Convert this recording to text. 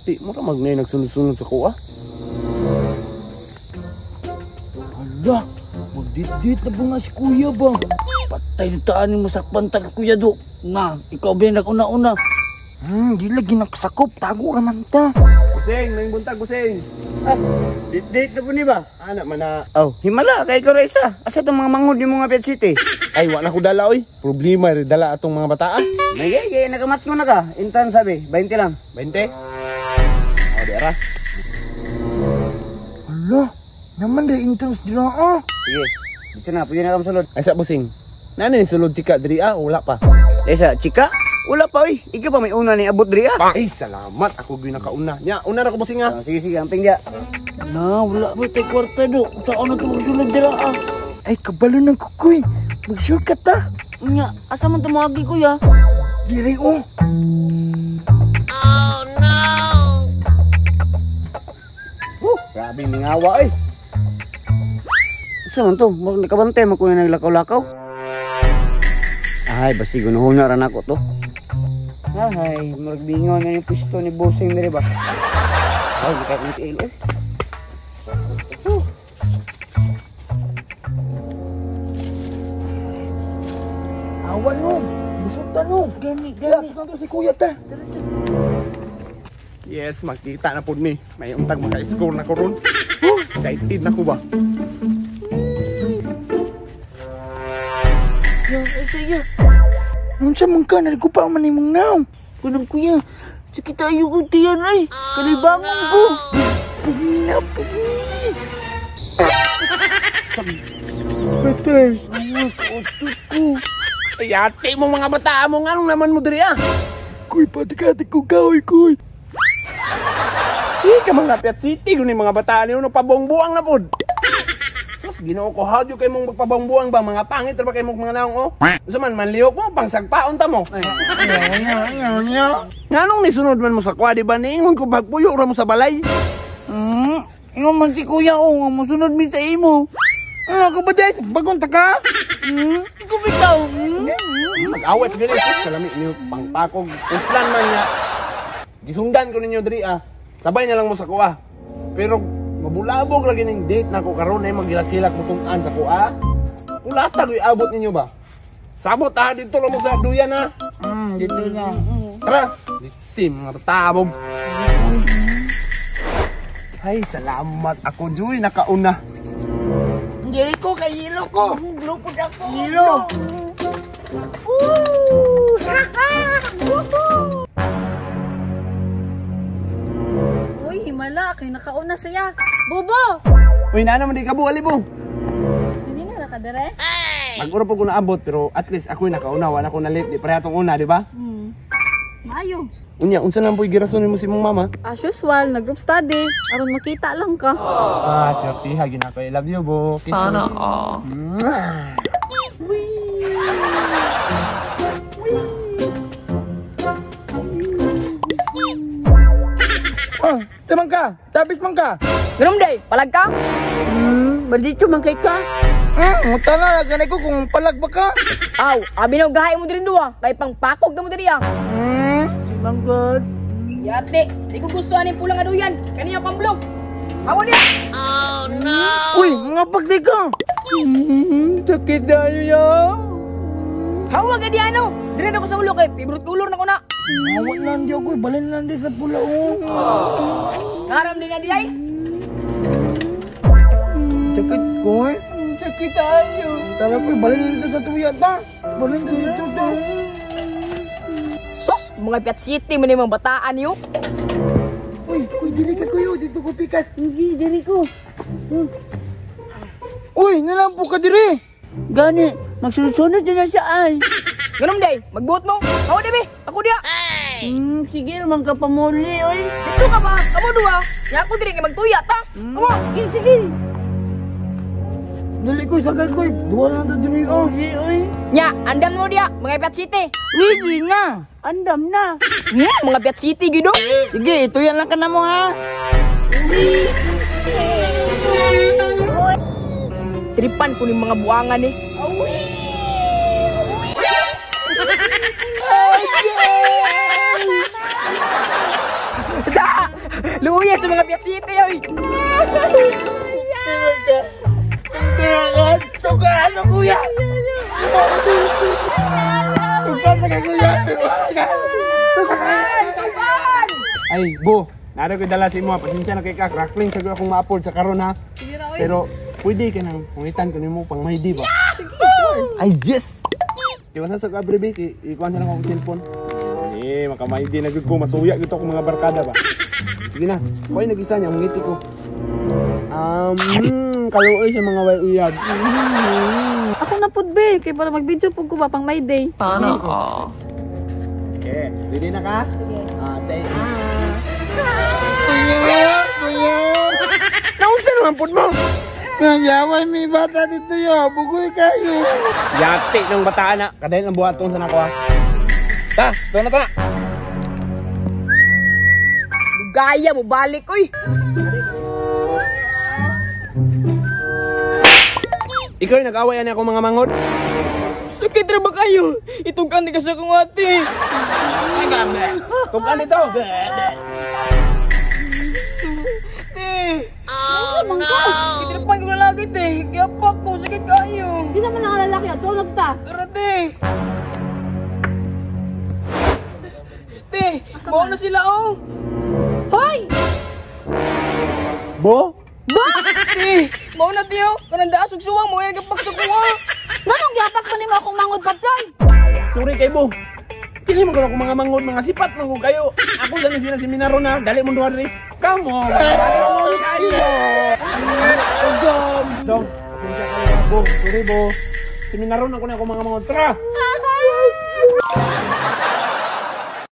Yati, mura magnay nagsunod-sunod sa kuha. Hala, magdit-dit na ba nga si kuya ba? Patay na taan ni masakpan ta kuya do. Na, ikaw ba yung nag-una-una? Di lagi nagsakop, tago raman ta. Busing, may buntag, busing. Ah, dit-dit na po ni ba? Ana man na. Oh, himala, kay ko isa. Asa itong mga manghod yung mga Piat City? Ay, wa na ko dala, oy. Problema, rin dala atong mga bataa. Nagigay, nakamat mo na ka. Intan sabi, 20 lang. 20? Oh, di ara. Hala, naman dahil entrance dira ah. Sige, dito na, pwede na kami sulod. Ay sa busing, nana ni sulod chika diri ah, wala pa. Ay sa, chika? Wala pa oy. Ikaw pa may una ni abot diri ah. Ay, salamat. Ako gyud nakauna. Nya, una ra ko busing ah. Oh, sige, sige, amping dia. Na, wala ba tay kwarta do. Saan na ito magsulod dira ah? Ay, kabalo ng kukoy. Mag-shortcut ta. Nya, asa man tumagi kuya? Diri oh. Oh no! Grabe mingawa eh. Saan man to? Nakabantay man kuya naglakaw-lakaw. Ay, basi gunuhon na ran ako to. Ay, murag bingaw na yung pwesto ni Bossing diri ba? Ay, nakakong tiil eh. Awan no, busog ta no. Gani, gani. Ito si kuya ta. Yes, makita na po ni. May untag maka-score na ko ron. Excited na ko ba? Ay, sige. Unsa man ka, naligupa man imong naong. Kunang kuya, sakit tayo kong tiyan ay. Kalibangon ko. Pugni na, pugni. Patay. Ay, kautot ko. Ay, ate mo mga bata mo, anong naman mo diri ah? Kuy, patikati ko kaoy, kuy. Eh, ka mga Piat City, guni mga bata niyo, pabongbuang na pod. Sus, Ginoo ko, how do kayo mong magpabongbuang ba? Mga pangit ba kayo mong mga naong, oh? Unsa man, manlihok mo, pangsagpaon ta mo. Nganong nisunod man mo sa kuha, di ba? Niingon ko, bagpuyo ra mo sa balay. Ingon man si kuya, oh, nga mosunod mi sa imo. Ano ko ba, Jess? Bagong ta ka? Ikaw bitaw. Mag-awat gani, sus, kalami niyo, pangpakog. Uslan man niya. Gisundan ko ninyo diri, ah. Sabay na lang mo sa kuha. Pero mabulabog lagi ning date na ko karon ay magilak-hilak mo tun-an sa kuha. Ulata ko'y abot ninyo ba? Sabot ah, dito lang mo sa duyan ah. Dito na. Tara! Sim, mga tabog. Ay, salamat ako, Joy. Nakauna. Diri ko, kay hilo ko. Lupod ako. Hilo. Uy, himala. Kay nakauna siya. Bubo! Uy, na naman di ka buwali, bo. Hindi na nakadere? Mag-uro po ko naabot, pero at least ako'y nakauna. Wala ko na late. Di pareha tong una, di ba? Maayo. Unya, unsa nang po'y girason mo si mong mama? As usual, nag-group study. Aron makita lang ka. Ah, swerte ha. Ginako. I love you, bo. Kiss Sana all. Oh, tamang ka. Tapit man ka. Ganun day, palag ka? Bandito man kay ka. Muta na, ganay ko kung palag ba ka. Aw, abi na gahay mo diri duwa, kay pangpakog na mo diri ah. Manggod. Yate, di ko gusto aning pulang aduyan. Kaniyo kang blog. Hawa niya. Uy, mga pagdi ka. Sakit tayo ya. Hawa gadi ano? Diri na ko sa ulo kay favorite color na ko na. Awat lang di ako, balin lang di sa pula oh. Ngaram din na di ay. Sakit ko eh. Sakit tayo. Tara ko, balin lang dito sa tuya ta. Balin dito to. Sos, mga Piat City man yung mga bataan niyo. Uy, uy, dili ka kuyo, dito ko pikas. Hindi, diri ko. Uy, nalampo ka diri. Gani, magsunod-sunod na siya ay. Ganun day, magbuot mo. Hawa di be, ako diya. Sige, man ka pamuli, oy. Dito ka ba? Amo duha. Nya ako diri kay magtuya ta. Amo. Sige, sige. Dali ko, sagad ko. Duwa lang to diri oh. Sige, oy. Nya, andam mo diya, mga Piat City. Wigi na. Andam na. Mga Piat City gido. Sige, ito yan lang ka na mo ha. Tripan ko ning mga buangan eh. Da! Luya sa mga Biak City oy. Tukaan mo, kuya! Tukaan na ka, kuya! Tukaan! Tukaan! Ay, Bo, naro ko dala sa imo. Pasensya na kay ka. Crackling sa akong ma-afford sa karon ha. Sige ra oy. Pero pwede ka nang pangitan ko nimo pang may di ba? Sige, sure. Ay, yes! Di ba sa kabribe, ikuan sa lang akong cellphone. Eh, makamaydi na gud ko, masuya gud ako mga barkada ba. Sige na, kuhay nag-isa niya, mangiti ko. Kaluoy sa mga way uyab. Ako na pud be, kay para mag-video pud ko ba pang my day. Okay, ready na ka? Sige. Ah, say ah. Kuya! Kuya! Naunsa naman pud mo? Nagyaway may bata dito yo. Bugoy kayo. Yati ng bataan na. Kadahil ang buhaton sa nako ha. Ta, to na ta. Gaya mo balik oy. Ikaw yung nag-away ani ako mga mangod. Sakit ra ba kayo? Itugan ni ka sa akong ate. Tugan dito. Te. Oh, man ka. Kitirapan ko lalaki te. Giyapak ko sakit kayo. Di naman ang lalaki ato na ta. Tara te. Te, mao na sila oh. Hoy! Bo? Ba? Te, mao na te oh. Kanang daas og suwang mo yan gapak sa kuha. Nganong gihapak pa nimo akong mangod Patroy? Sorry kay Bo. Kini man ko mga mangod, mga sipat man ko kayo. Ako sa sila seminaro na, dali mong duha diri. Come on. Come kayo. Dong, dong. Pasensya ka na, Bo. Sorry, Bo. Seminaro na ko na ako mga mangod. Tara.